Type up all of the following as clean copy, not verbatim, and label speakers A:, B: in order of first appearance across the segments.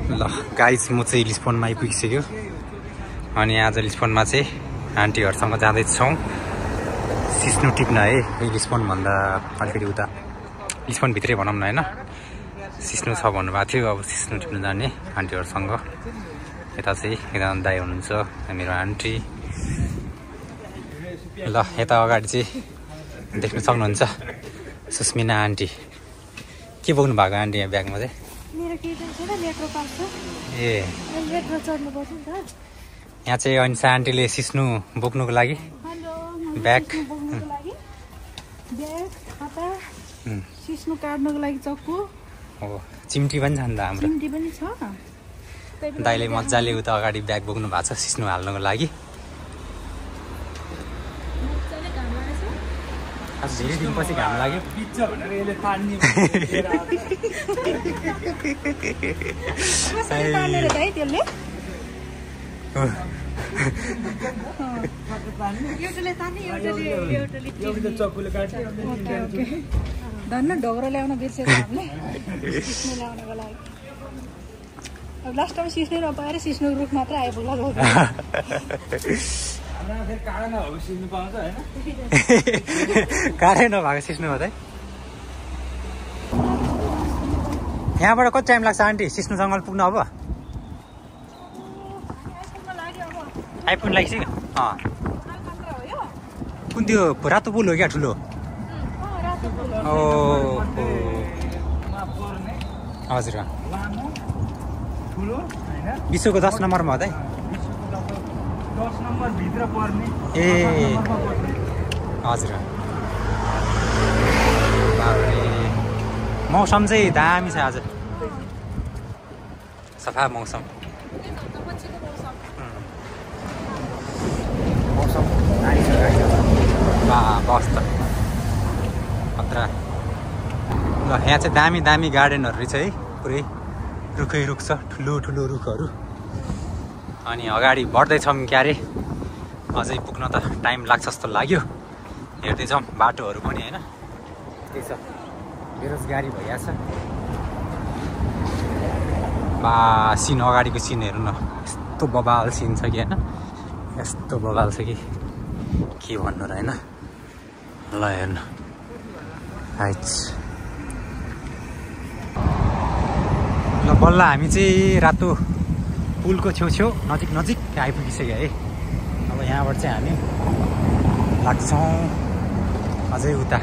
A: ल गाइस म चाहिँ लिस्बनमा आइपुगिसक्यो अनि आज लिस्बनमा चाहिँ आन्टीहरूसँग जाँदैछौँ सिस्नो टिप्न है। लिस्बन भन्दा अलिकति उता लिस्बनभित्रै भनौँ न होइन, सिस्नो छ भन्नुभएको थियो। अब सिस्नो टिप्न जाने आन्टीहरूसँग। यता चाहिँ एकजना दाइ हुनुहुन्छ मेरो आन्टी। ल यता अगाडि चाहिँ देख्न सक्नुहुन्छ सुस्मिना आन्टी। के बोक्नु भएको आन्टी यहाँ ब्यागमा चाहिँ? ए यहाँ चाहिँ अनिसा आन्टीले सिस्नु बोक्नुको लागि ब्याग,
B: सिस्नु काट्नुको लागि चक्कु,
A: हो चिम्टी पनि छ नि त हाम्रो।
B: चिम्टी पनि छ।
A: दाइले मजाले उता अगाडि ब्याग बोक्नु भएको छ सिस्नु हाल्नुको लागि। आज धेरै दिनपछि घाम लाग्यो।
B: धन्न ढोग्रो ल्याउन बिर्सेको हामीले सिस्नु ल्याउनको लागि। अब लास्टमा सिस्नु नपाएर सिस्नु रुख मात्र आइपुग्ला।
A: कारै नभएको सिस्नु हो त। यहाँबाट कति टाइम लाग्छ आन्टी सिस्नु जङ्गल पुग्नु? अब आइपुग्नु लागिसक्यो। कुन त्यो रातो पुल हो क्या ठुलो? ओ हजुर, विश्वको 10 नम्बरमा हो त।
C: 10 नम्बर भित्र पर्ने।
A: ए हजुर। मौसम चाहिँ दामी छ आज, सफा मौसम। मौसम दामी छ बस त खतरा। ल यहाँ चाहिँ दामी दामी गार्डनहरू रहेछ है, पुरै रुखै रुख छ, ठुलो ठुलो रुखहरू। अनि अगाडि बढ्दैछौँ क्यारे, अझै पुग्न त टाइम लाग्छ जस्तो लाग्यो। हेर्दैछौँ बाटोहरू पनि होइन, त्यही छ बेरोजगारी भइरहेछ। बा सिन अगाडिको सिन हेर्नु न, यस्तो बबाल सिन छ कि होइन, यस्तो बबाल छ कि के भन्नु र होइन। ल हेर्नु हाइट। ल बल्ल हामी चाहिँ रातो पुलको छेउछेउ नजिक नजिक आइपुगिसक्यो है। अब यहाँबाट चाहिँ हामी लाग्छौँ अझै उता।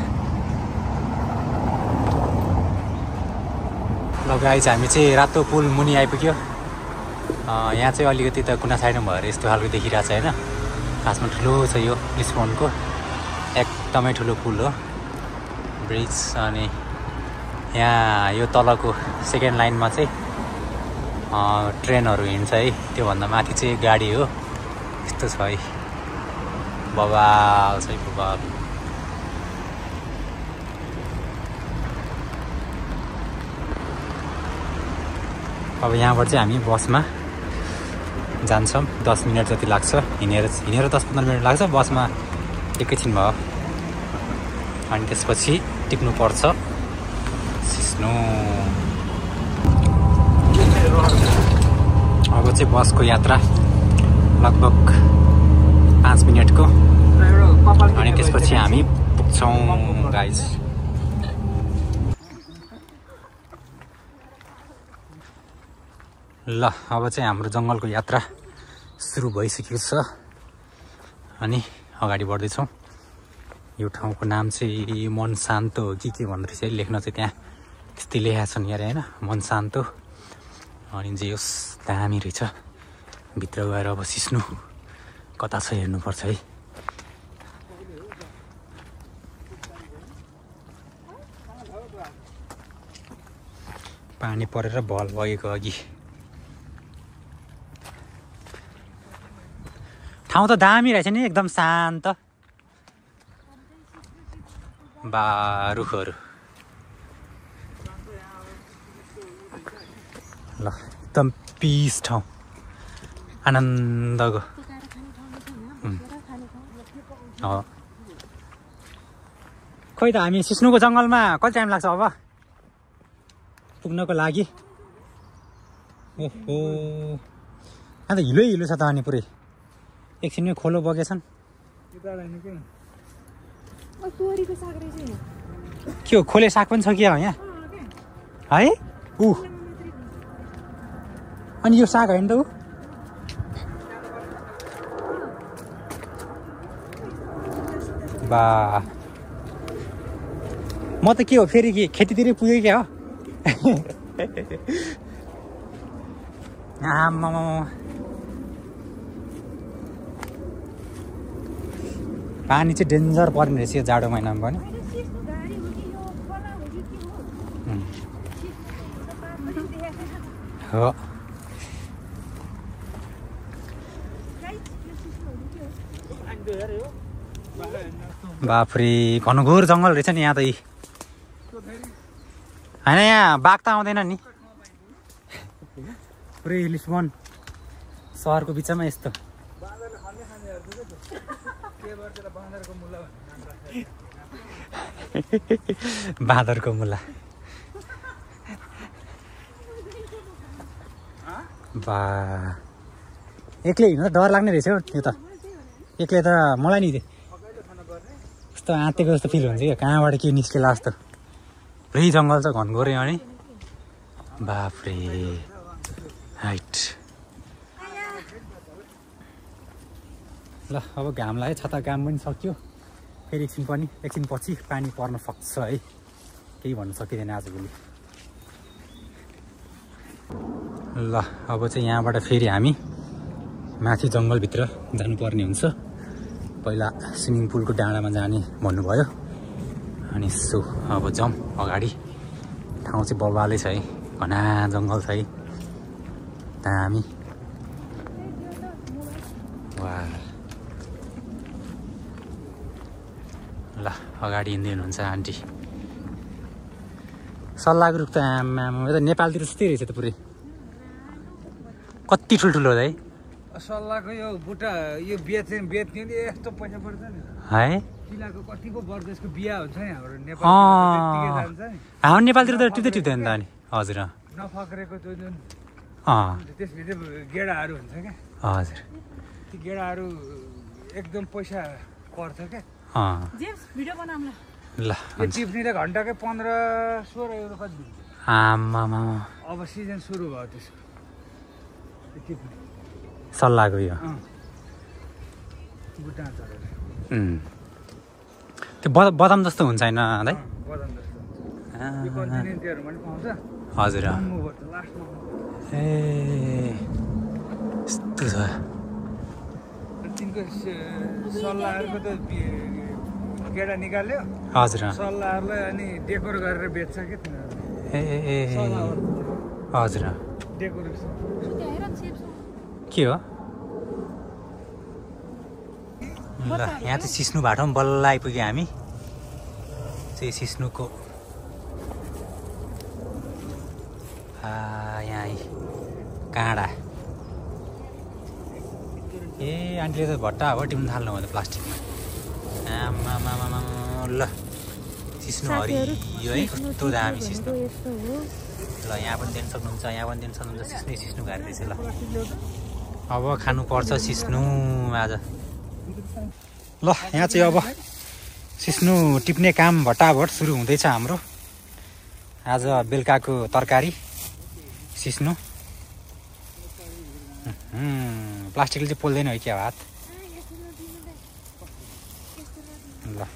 A: ल गाइस हामी चाहिँ रातो पुल मुनि आइपुग्यो। यहाँ चाहिँ अलिकति त कुना साइडमा भएर यस्तो खालको देखिरहेछ होइन। खासमा ठुलो छ यो लिस्बनको, एकदमै ठुलो पुल हो, ब्रिज। अनि यहाँ यो तलको सेकेन्ड लाइनमा चाहिँ ट्रेनहरू हिँड्छ है, त्योभन्दा माथि चाहिँ गाडी हो। यस्तो छ है, बबाल छ बबाल। अब यहाँबाट चाहिँ हामी बसमा जान्छौँ। 10 मिनट जति लाग्छ, हिँडेर 10-15 मिनट लाग्छ, बसमा एकैछिन भयो। अनि त्यसपछि टिप्नुपर्छ सिस्नो। अब चाहिँ बसको यात्रा लगभग 5 मिनटको, अनि त्यसपछि हामी पुग्छौँ गाइस। ल अब चाहिँ हाम्रो जङ्गलको यात्रा सुरु भइसकेको छ अनि अगाडि बढ्दैछौँ। यो ठाउँको नाम चाहिँ मनसान्तो हो कि के भन्दो रहेछ, लेख्न चाहिँ त्यहाँ त्यस्तै लेखेको छ नि यार होइन, मनसान्तो। अनि जे होस् दामी रहेछ। भित्र गएर अब सिस्नु कता छ हेर्नुपर्छ है। पानी परेर भल बगेको अघि। ठाउँ त दामी रहेछ नि, एकदम शान्त। बा रुखहरू ल एकदम पिस ठाउँ, आनन्दको। खोइ खै त हामी सिस्नुको जङ्गलमा कति टाइम लाग्छ अब पुग्नको लागि ओहो अन्त हिलो छ त अनि पुरै एकछिनमै खोलो बगेछन् के हो खोले साग पनि छ कि यहाँ है ऊ अनि यो साग होइन त ऊ बा म त के हो फेरि के खेतीतिरै पुगेँ क्या हो आमा पानी चाहिँ डेन्जर पर्ने रहेछ यो जाडो महिनामा पनि हो बाफ्रे घनघोर जङ्गल रहेछ नि यहाँ त होइन यहाँ बाघ त आउँदैन नि पुरै लिस्बन सहरको बिचमा यस्तो बाँदरको मुला बा एक्लै हिँड्नु त डर लाग्ने रहेछ हौ त्यो त एक्लै त मलाई नि यस्तो आँतेको जस्तो फिल हुन्छ क्या कहाँबाट के निस्केला जस्तो पुरै जङ्गल छ घनघोर यहाँ नि बाफ्रे हाइट ल अब घाम लाग्यो छता काम पनि सक्यो फेरि एकछिन पछि पानी पर्न सक्छ है केही भन्न सकिँदैन आजभोलि ल अब चाहिँ यहाँबाट फेरि हामी माथि जङ्गलभित्र जानुपर्ने हुन्छ पहिला स्विमिङ पुलको डाँडामा जाने भन्नुभयो अनि सो अब जाउँ अगाडि ठाउँ चाहिँ बवालै छ है घना जङ्गल छ है दामी वा ल अगाडि हिँड्दै हुनुहुन्छ आन्टी सल्लाहको रुख त आमा नेपालतिर जस्तै रहेछ त पुरै कति ठुल्ठुलो है
C: सल्लाहको यो बुट्टा यो बेच्ने यस्तो पैसा पर्छ नि
A: है
C: किलाको कतिको वर्ष यसको बिहा हुन्छ नि हाम्रो नेपाल
A: हाम्रो नेपालतिर त टिप्दैन त नि हजुर
C: नफक्रेको त्यो जुन त्यसभित्र गेडाहरू हुन्छ क्या
A: हजुर
C: ती गेडाहरू एकदम पैसा पर्छ क्या
A: ल
C: टिप्ने घन्टाकै 15-16 euro कति दिन्छ
A: आमामा
C: अब सिजन सुरु भयो त्यसको टिप्ने
A: सल्लाहको यो
C: बुट्टा चढेर
A: त्यो बदाम जस्तो हुन्छ होइन दाइ
C: बदाम जस्तो यो कन्टिनेन्टहरूमा पनि पाउँछ
A: हजुर
C: लास्टमा
A: ए यस्तो छ
C: तिनको सल्लाहहरूको त गेडा निकाल्यो
A: हजुर
C: सल्लाहहरूलाई अनि डेकोर गरेर बेच्छ क्या तिनीहरू
A: ए हजुर
C: डेकोरेसन
A: के हो ल यहाँ चाहिँ सिस्नु भाटोमा बल्ल आइपुग्यो हामी चाहिँ सिस्नुको यहाँ काँडा ए आन्टीले त भट्टा हो टिप्नु थाल्नु भयो त प्लास्टिकमा आमामामा ल सिस्नु हरियो है कस्तो दामी सिस्नु ल यहाँ पनि दिन सक्नुहुन्छ सिस्नु घारिरहेछ ल अब खानुपर्छ सिस्नु आज ल यहाँ चाहिँ अब सिस्नु टिप्ने काम भट्टाभट सुरु हुँदैछ हाम्रो आज बेलुकाको तरकारी सिस्नु प्लास्टिकले चाहिँ पोल्दैन है क्या हात ल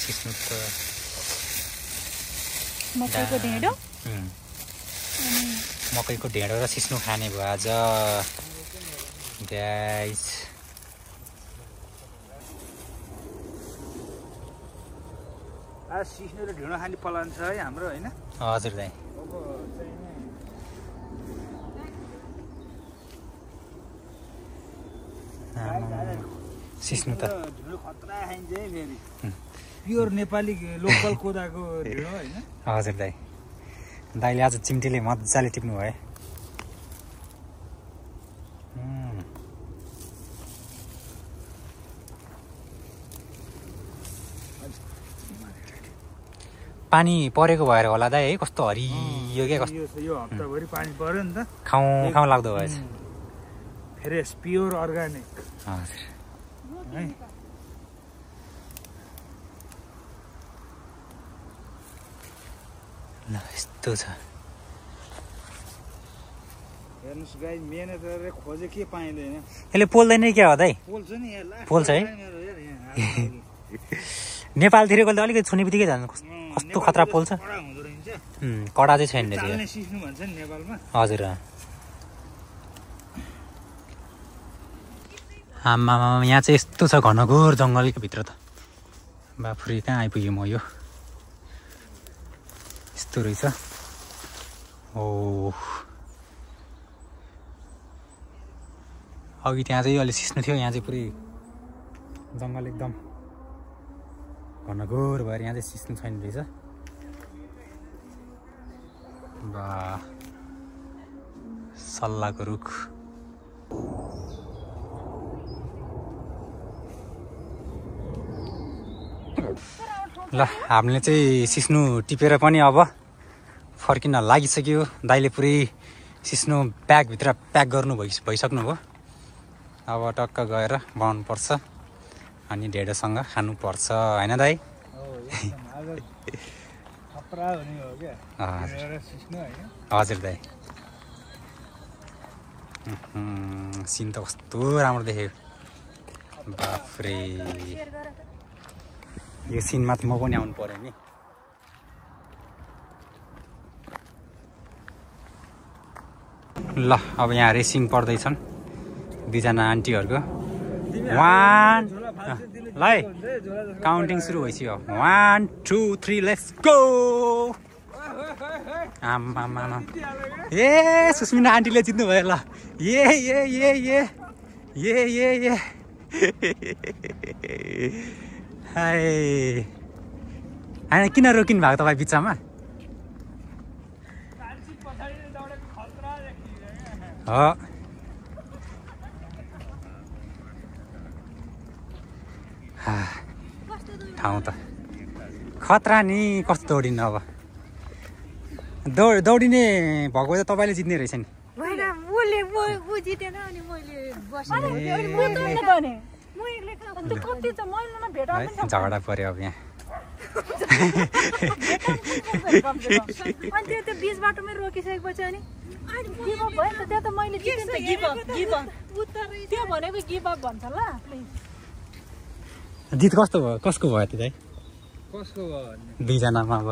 A: सिस्नु त मकैको ढेँडो र सिस्नु खाने भयो आज गाइस
C: आज सिस्नु र ढेँडो खाने प्लान छ है हाम्रो होइन
A: हजुर दाइ सिस्नु त
C: ढेँडो खतरा खाइन्छ है फेरि प्योर नेपाली लोकल कोदाको ढेँडो होइन
A: हजुर दाइ दाइले आज चिम्टीले मजाले टिप्नु भयो पानी परेको भएर होला दाइ है कस्तो हरियो क्या कस्तो
C: यो हप्ताभरि पानी पर्यो नि त
A: खाउँ लाग्दो भएछ
C: फ्रेस प्योर अर्गानिक
A: हजुर
C: है
A: ल यस्तो छ
C: हेर्नुहोस् गाई मेहनत गरेर खोजे के पाइँदैन
A: यसले पोल्दैन क्या हो दाइ
C: पोल्छ नि यहाँ
A: पोल्छ है नेपालतिरको त अलिकति छुने बित्तिकै जान्छ कस्तो खतरा पोल्छ
C: कडा हुँदो रहेछ
A: कडा चाहिँ छैन
C: चाल्ने सिस्नु भन्छ नि नेपालमा
A: हजुर आमा यहाँ चाहिँ यस्तो छ घनघोर जङ्गलको भित्र त बाफुरी कहाँ आइपुगेँ म यो यस्तो रहेछ हो अघि त्यहाँ चाहिँ अलि सिस्नु थियो यहाँ चाहिँ पुरै जङ्गल एकदम घनघोर भएर यहाँ चाहिँ सिस्नु छैन रहेछ बा सल्लाहको रुख ल हामीले चाहिँ सिस्नु टिपेर पनि अब फर्किन लागिसक्यो दाइले पुरै सिस्नु ब्यागभित्र प्याक गर्नु भइसक्नु भयो अब टक्क गएर बनाउनुपर्छ अनि ढेँडोसँग खानुपर्छ होइन दाइ हजुर दाइ सिन त कस्तो राम्रो देखेँ बाफ्रे यो सिनमा त म पनि आउनु पर्यो नि ल अब यहाँ रेसिङ पर्दैछन् दुईजना आन्टीहरूको 1 ल है काउन्टिङ सुरु भइसक्यो 1 2 3 लेट्स गो आमा ए सुस्मिना आन्टीले जित्नु भयो ल ए ए ए ए ए ए ए हाय होइन किन रोकिनु भएको तपाईँ बिचमा हो ठाउँ त खतरा नि कस्तो दौडिनु अब दौडिने भएको त तपाईँले जित्ने रहेछ नि झगडा पर्यो अब यहाँ
B: बिच बाटोमै रोकिसकेपछि अनि गिभ अप भयो नि त त्यहाँ त मैले जितेँ नि त गिभ अप त्यो भनेको गिभ अप भन्छ ल
A: जित कस्तो भयो कसको भयो त दाइ
C: कसको भयो
A: दुईजनामा अब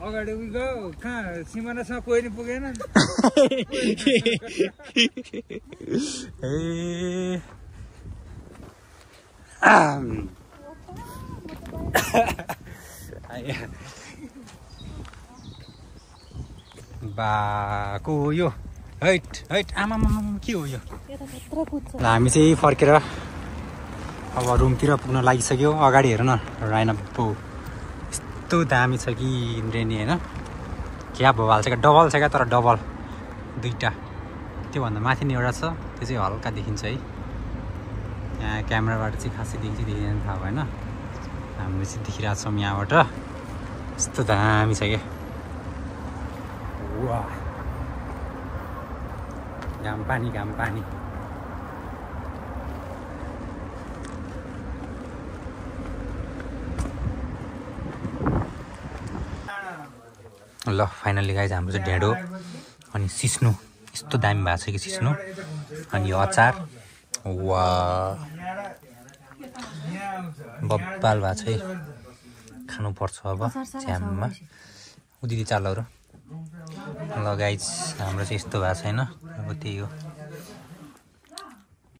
C: अगाडि गयो कहाँ सिमानासँग कोही नि पुगेन
A: बाको यो हैट हैट आमा के हो यो ल हामी चाहिँ फर्केर अब रुमतिर पुग्न लागिसक्यो अगाडि हेर न राइना पो यस्तो दामी छ कि इन्द्रेणी होइन क्या भइहाल्छ क्या डबल छ क्या तर डबल दुईवटा त्योभन्दा माथि नै एउटा छ त्यो चाहिँ हल्का देखिन्छ है यहाँ क्यामेराबाट चाहिँ खासै देखिन्छ देखिँदैन थाहा भएन हामीले चाहिँ देखिरहेको छौँ यहाँबाट यस्तो दामी छ क्या वा घाम पानी ल फाइनली गाइज हाम्रो चाहिँ ढेँडो अनि सिस्नु यस्तो दामी भएको छ कि सिस्नु अनि अचार वा बब्बाल भएको छ है खानुपर्छ अब झ्याममा उदिदी चालहरू ल गाइज हाम्रो चाहिँ यस्तो भएको छैन अब त्यही हो